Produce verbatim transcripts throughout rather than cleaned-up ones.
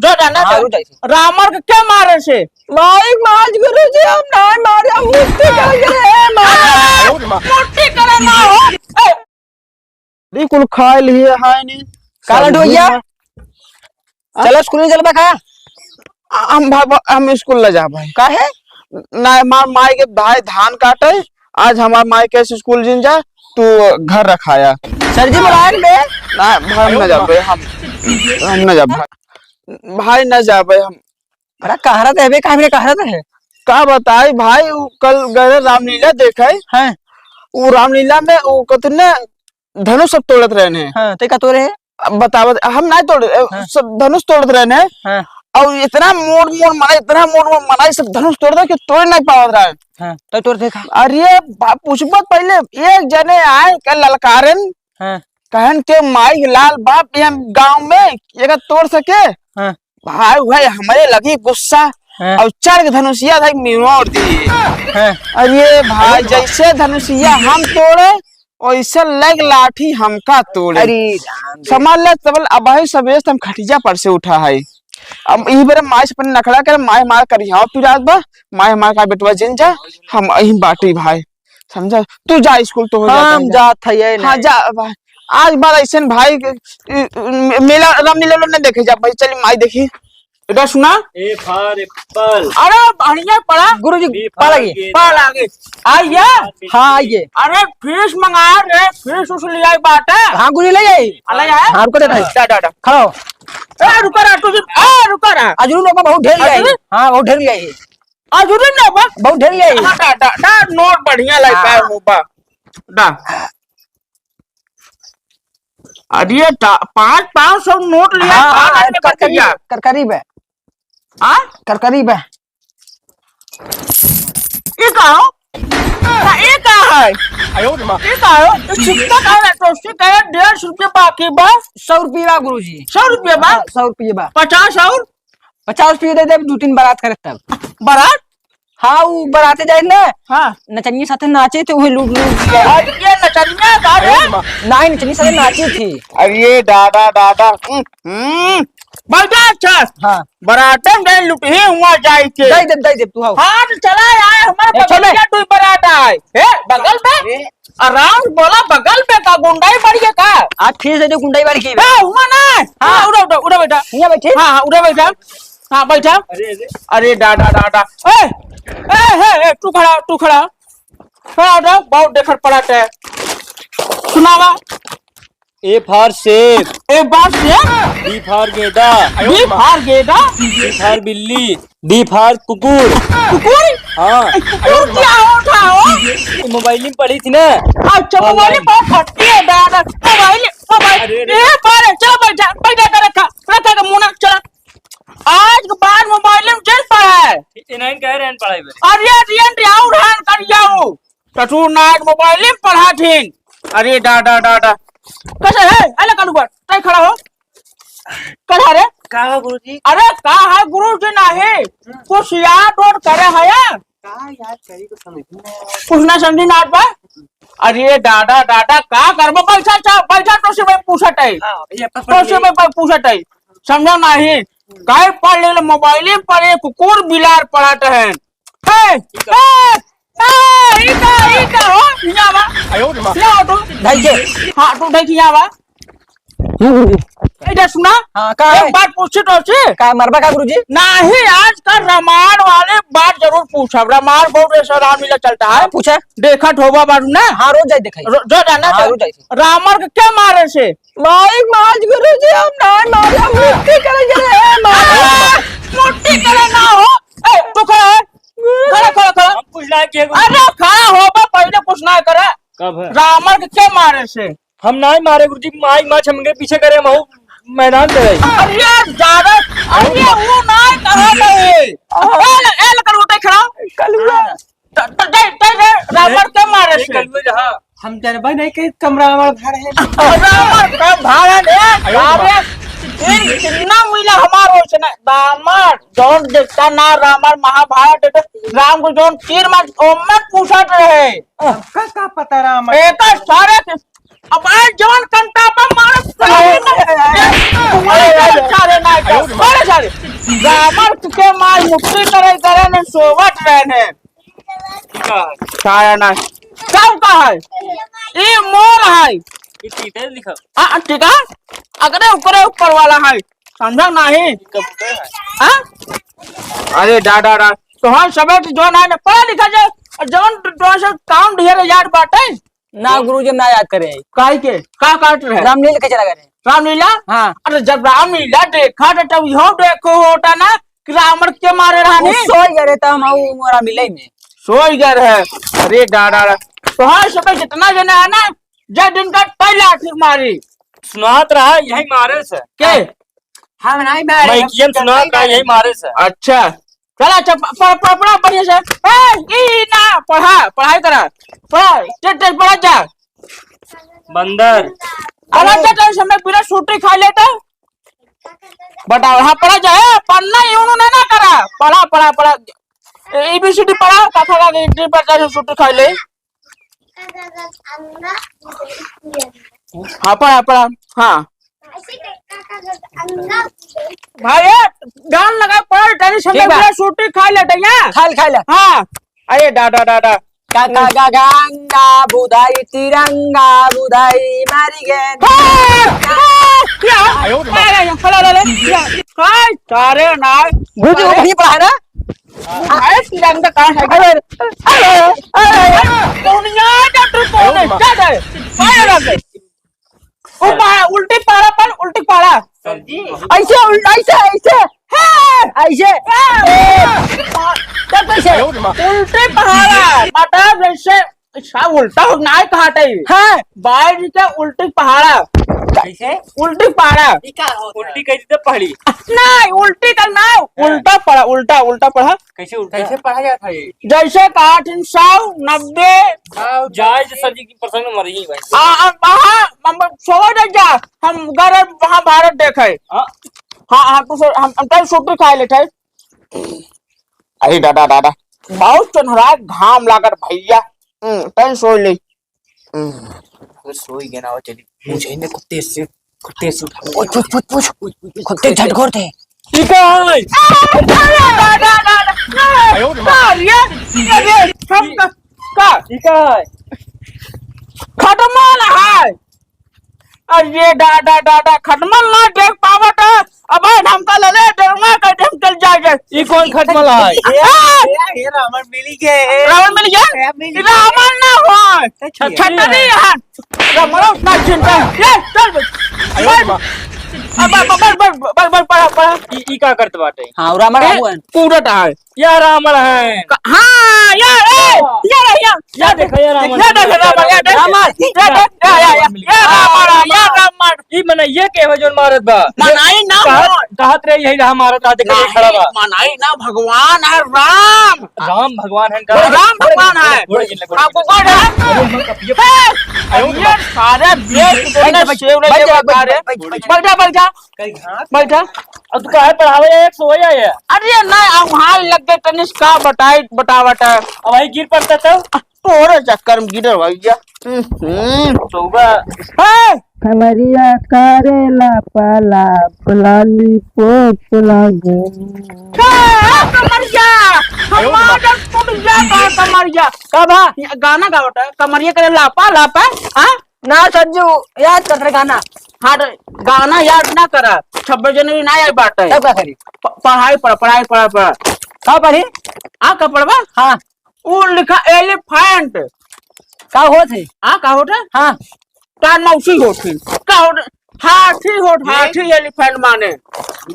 जो जाना हाँ, तो रुक जाइए। रावण के के मारे से? माई माज गुरुजी, हम नाहीं मारे, हम मुट्ठी करे रे, माई। मुट्ठी करे ना हो। ए, ई कुल खाए लिए है नी। का लड्डू सब्जी भैया? में। चलो स्कूल में चलबा का? हम भाई, हम स्कूल न जा भाई। काहे? ना, हमार माई के भाई धान काटे, आज हमार माई के स्कूल जिन जा, तू घर रखाया। सर जी बुलाए बे। ना भाई, हम न जाबे, हम, हम न जाबे भाई, भाई न जाबे हम। अरे कहरत है बे, काहे में कहरत है? का बताई भाई, उ कल गए रामलीला देखे। हैं? उ रामलीला में उ कतने धनुष सब तोड़त रहने। हाँ, ते का तोड़े है? अब बतावत, हम नाहीं तोड़े, अ, हाँ। सब धनुष तोड़त रहने। हाँ। और इतना मोड़ मोड़ मारा, इतना मोड़ मोड़ मारा, सब धनुष तोड़ दे कि तोड़ नाहीं पावत रहे। हाँ, तो तोड़ देखा। अरे बा-, पूछबत पहले, एक जने आए के ललकारन, हाँ। कहन के माई लाल बाप ये गाँव में ये का तोड़ सके? हाँ। भाई, भाई, हमरे लगी गुस्सा हाँ। और चढ़ के धनुषिया भाई मिनोड़ दी। हाँ। अरे भाई, जैसे धनुषिया हम तोड़े, वैसे लग लाठी हमका तोड़े। अरे राम रे। समझ ले, तबल अबही सबेरे से हम खटिया पर से उठा है। अब ई बेरे माई से अपन नखड़ा करे, माई हमार करिहाव पिरात बा, माई हमार का बेटवा जिन जा, हम यहीं बाटी भाई। समझा? तू जा स्कूल तो हो जाता हम है, जा। जात है, ये हाँ, नहीं। जा भाई। आज बार ऐसे न भाई, इ, इ, मेला, रामलीला उला न देखे जा भाई, चली माई देखी। इधर सुना। A for apple। अरे बढ़िया पढ़ा। गुरुजी, B for पढ़ आगे। गेंदा। पढ़ आगे। आइए। हाँ, आइए। अरे फीस मंगा रे, फीस उस ले आई बात है। हाँ, गुरुजी ले आई। आ, ले आए? हाँ, रुको, देता है। डा, डा, डा। खड़ा हो। ए, रुका रहा, तुझे, ए, रुका रहा। अजरू लोग बहुत ढेर ले आई। अजरू? हाँ, बहुत ढेर ले आई। अजूरी ना बा? बहुत ढेर ले आई। हाँ, डा, डा, डा, नोट बढ़िया लइका हाँ। हो बा। डा। अरे, डा, पाँच, पाँच सौ नोट लिया, हाँ, हाँ, हाँ, करकरी बा, करकरी बा। हाँ? करकरी बा। ये का हो? का, ये का है? आयो रे माँ। ये का हो? ये सिक्का का है? तो सिक्का है, डेढ़ सौ रुपया बाकी बा। सौ रुपया बा, गुरुजी। सौ रुपया बा? हाँ, सौ रुपया बा। पचास और? पचास रुपया दे दे, दू तीन बारात करे तब। बारात? हाँ, उ बराते जाए ना। हाँ। नचनिया साथे नाचे थे, उहे लूट लूट के। अरे ये नचनिया का रे? नहीं, नचनिया साथे नाचे थी। अरे ये दादा, दादा। हम्म, हम्म। बैठा अच्छा। हाँ। बराते में लुटही हुआ जाए के। दे दे, दे दे, तू आओ। हाँ, तो चला आए, हमारे ए, चले। बगलिया तू बरात आए। ए, बगल में? ए। आराम से बोला, बगल में का गुंडाई बढ़ गया का? आज फिर से जो गुंडाई बढ़ गई। ए, हुआ ना। हाँ। उड़ा, उड़ा, उड़ा, उड़ा बैठा। यहाँ बैठे। हाँ, हाँ, उड़ा बैठा। हाँ, बैठा। अरे, अरे। अरे, डा, डा, डा, डा। ए, ए, ए, तू खड़ा, तू खड़ा। खड़ा हो जा, बहुत देखत पड़ा है। सुनावा। A for सेब। A for सेब। B for गेंदा। B for गेंदा। C for बिल्ली। D for कुकुर। कुकुर? हाँ। कुकुर क्या होता हो? ये मोबाइल में पढ़ी थी ना। अच्छा, मोबाइल में पढ़ी थी, दादा। मोबाइल, मोबाइल। अरे, अरे। ए, पर, चलो बैठा, बैठा कर रखा, रखा का मुना, चला। आज के बाद मोबाइल में जेल पड़ा है। इन्हें कह रहे हैं पढ़ाई में। अरे, रियन रियाऊ रहन कर जाऊ। ससुर नाक मोबाइल में पढ़ा थीन। अरे, डा, डा, डा, डा। कैसे है? अले कालू पर, तय खड़ा हो। कल हरे? का हो गुरुजी? अरे का है गुरुजी नाही? कुछ याद वाद करे है या? का याद करी तो समझ में नहीं आया। कुछ ना समझी ना बा? अरे दादा, दादा, का करबो? बैठा, चा-, बैठा, तो से मैं पूछत है। हाँ, भैया, पकड़ तो से ले। मैं प-, पूछत है। समझा नाही? काय पढ़ ले मोबाइल पर ये कुकुर बिलार पढ़त है। ए, ए, ए, ई का, ई का हो? हियाँ बा। आयो रे माँ। हियाँ हो तू। ढाई के। हाँ, तू ढाई के हियाँ बा। हम्म। ए, जा सुना। हाँ, का एक है? बात पूछी तो से। का मरबा का गुरुजी? नाही, आज का रामायण वाले बात जरूर पूछब। रामायण बहुत ऐसा रामलीला चलता है। हाँ, पूछा। देखत होबा बारू ना? हाँ, रोज जाई देखाई। रो-, जो जाना हाँ, तो रोज जाई। रावण के क्या मारे से? माई माज गुरुजी, हम नाही मारे, हम मुट्ठी करे गिरे, ए माई। आ, मुट्ठी करे ना हो। ए, तू खड़ा है। खड़ा, खड़ा, खड़ा। हम कुछ ना किए गुरुजी। अरे, खड़ा हो बा, पहले कुछ ना करे। कब है? रावण के के मारे से? हम नाही मारे गुरुजी, माई माज हमके पीछे करे, हम हऊ मैदान में रही। अरे, ज्यादा, अरे, वो नाही कहा नहीं। ए, ए, कर उठे खड़ा। कलुआ। त, त, दे, दे, दे, रावण के मारे से। कलुए जहाँ। हम जनबे नहीं करी कमरा में भाड़ है। रावण का भाड़ है, अरे। अरे, तीर कितना मिला हमार ओइसने। रावण, जौन देखता ना, रामायण महाभारत, राम को जौन तीर मार, ओमन पूछत रहे। हमका का पता राम? एकर सारे के अब ए जवन कंटा पर मारत सारे ना, ए, ए, ए, ए, ए, सारे ना, सारे ना, सारे। रावण के मार मुक्ति करे, करे ने सोवत रहे ने। सारे ना। सब का है? ई मोर है। ई चीते लिखा। आ, ठीक है। अगरे ऊपरे ऊपर वाला है। समझा नहीं? हाँ? अरे दादा, दादा, तो हम सबे तो जो ना, ना पढ़ा लिखा जाए, और जवन तो से काम ढेर याद बाटे। ना गुरुजी, हम ना याद करे। काहे के? का काट रहे? रामलीला के चला गए। रामलीला? हाँ। अरे जब रामलीला देखा था तब इहो देखो होता ना कि रावण के मारे उ रहनी। सोई गए रहे तब हम उ रामलीला में। सोई गए रहे। अरे दादा, दादा। तो हाँ, सबे जितना जना है ना, जय दिन का पहला आखिर मारी। सुनात रहा, यही मारे से। के? हम नहीं मारे, हम माइकियन सुनात रहा, यही मारे से। अच्छा। चला, अच्छा, प-, प-, प-, पढ़ा बढ़िया से। ए, ई ना, पढ़ा, पढ़ाई करा। पढ़ा, टेट, टेट, पढ़ा जा। बंदर। पढ़ा जा, तो समय बिना छुट्टी खा लेता। बताओ, हाँ, पढ़ा जा, ए, पढ़ना ही उन्होंने ना करा। पढ़ा, पढ़ा, पढ़ा। ए, A B C D पढ़ा, का खा, खा के इतनी पढ़ता है, छुट्टी खा ले। हाँ, पढ़ा, पढ़ा, हाँ। भाई, ए, गान लगा, पढ़, तेरी ठीक समय बा। पूरा छुट्टी खा ले, ठीक है? खा ले, खा ले। हाँ। अरे, डा, डा, डा, डा। का, का, गा, गंगा बुधाई, तिरंगा बुधाई, मरी गे। हाँ, हाँ, या, आयो रे बाप। अरे, या, फला, ला, ले, या। हाय, सारे ना। बुझ, वो वही पढ़ा है ना? अरे, तिरंगा कहाँ है? अरे, अरे, अरे, अरे। दुनिया का तू कौन है? क्या है? आया ना से। ओ पहाड़ा, उल्टी पहाड़ा पर, उल्टी पहाड़ा। सर जी। ऐसे उल-, ऐसे, ऐसे। हाँ। ऐसे। हाँ। तब कैसे? उल्टी पहाड़ा, मतलब जैसे, अच्छा, उल्टा हो, नाय कहा थे। हाँ। बाइज के उल्टी पहाड़ा। कैसे? उल्टी पहाड़ा। ई का होता है? उल्टी कैसे पहाड़ी? नहीं, उल्टी का ना, हाँ। उल्टा पढ़ा, उल्टा, उल्टा पढ़ा। कैसे उल्टा? कैसे पढ़ा जाता है? जैसे कहा थिन सौ, नब्बे। हाँ, जाए जो सर जी की प्रसंग में मरी भाई। आ, आ, हाँ, हम सौ दे जा, हम गए महाभारत देखे। हाँ। हाँ, हाँ, तो सर, हम, हम तब छुट्टी खाए लेते। अरे दादा, दादा, बहुत चन्हरा घाम लागत भैया। हम्म, तन सोई ले। हम्म। अगर सोई गया ना, वो चली। मुझे इन्हें कुत्ते से, कुत्ते से उठा। ओए, पूछ, पूछ, पूछ। कुत्ते झटकोर थे। ठीक है। अरे दादा, दादा, दादा। अरे, अरे, अरे, हम का, का? ठीक है। खटमल है। अरे दादा, दादा, खटमल ना देख पावत है। अबे, हमका ले ले, डरमा का हम चल जाए। ई कौन खटमल है? ए, ए, ए, रावण मिल गए। रावण मिल गया? ए, मिल गया। रावण ना हो। अच्छा, छतरी है। रावण उतना चिंता। ये, चल बे। अरे बस। बाप। अब, अब, बस, बस, बस, बस, पढ़ा, पढ़ा। ई, ई का करत बाटे? हाँ, रावण ए, आगू है। कूदत है। या रावण है। क-, हाँ, या, ए, या, या, या। या देखा, या रावण। या देखा, रावण, या देखा। रावण। या देख, या, या, या, या रावण, या रावण। ई मनइया के हो जौन मारत बा। मनई ना कहा-, हो। कहत रहे यही रहा मारत, आ देखा, नहीं, खड़ा बा। मनई ना, भगवान है राम। राम भगवान है का? राम भगवान है। गोड़ गिर ले, गोड़ आपको गिर ले। कौन है? अरे, हम कपिए हे, अरे, ये सारे देश को बैठ जा, सेव बैठ जा, लेके बैठ जा, बता रहे। बैठ जा, बैठ जा। बैठा, बैठा। कहीं घास बैठा। अब तू काहे पढ़ावे एक सौ हो जाए? अरे ना, अब वहाँ लग गए तनिष का बताई, बतावट है। अब वही गिर पड़ता तो? तोरे चक्कर में गिरे भैया। हम्म, हम्म। चौबा। हे! कमरिया करेला पाला, लॉलीपॉप लागे। का कमरिया? हमारा टूट गया का कमरिया? का बा? ये गाना गावत है, कमरिया करे लापा, लापा, हाँ? ना संजू, याद कर रे गाना। हाँ, तो गाना याद ना करा, छब्बीस जनवरी ना आई बाटे। तब का करी? प-, पढ़ाई पढ़, पढ़ाई पढ़, पढ़। का पढ़ी? आ, का पढ़बा? हाँ। ऊ लिखा elephant। का होत है? आ, का होत है? हाँ। तार मौसी होत है। का होत है? हाथी होत, ये? हाथी elephant माने।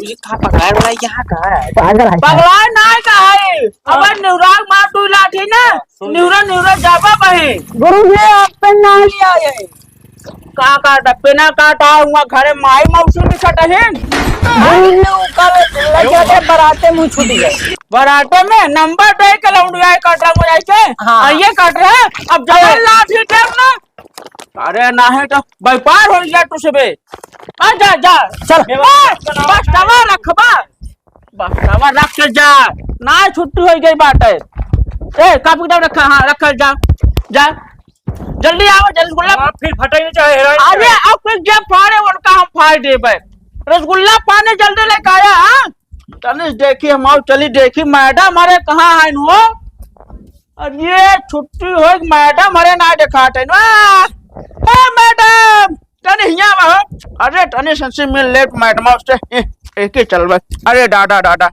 ये का पकड़ाए वाला यहाँ का है? पागल है। पगला ना का है? हाँ। अब निउराग मार तू लाठी ना, सुन। निउरा, निउरा जाबा बहे। गुरु जी, आप पे ना लिया ये। का काटा, पेना काटा, हुआ घरे माई मौसी लिखत है। गुरु जी, वो कल लगे थे बराते मुँह छूट गए। बराते में नंबर दे के लौंडिया काटा मुझे के। हाँ। आ ये काट रहा है, अब जवान लाठी टेम ना। अरे नाही तो व्यापार हो गया तू सबे। आ जा, जा। चल। ए, बस, बस दवा रखबा। बस दवा रख के जा। ना छुट्टी हो गई बात है। ए, कापी किताब रखा, हाँ, रख जा। जा। जल्दी आवा, रसगुल्ला। हाँ, फिर फटाई नहीं चाहे, हेराई नहीं अरे, चाहे। अब कुछ जब फाड़े, उनका हम फाड़ देबे। रसगुल्ला पानी जल्दी लेके आया, हाँ? तनी देखी, हम आओ, चली देखी, मैडम अरे कहाँ है हो? अरे, छुट्टी हो, मैडम अरे ना देखात है ना। ए, मैडम, तनी हियाँ आवा हो। अरे, तनी संसी मिल लेत मैडम से। ए, एक ही चल बस। अरे, दादा, दादा,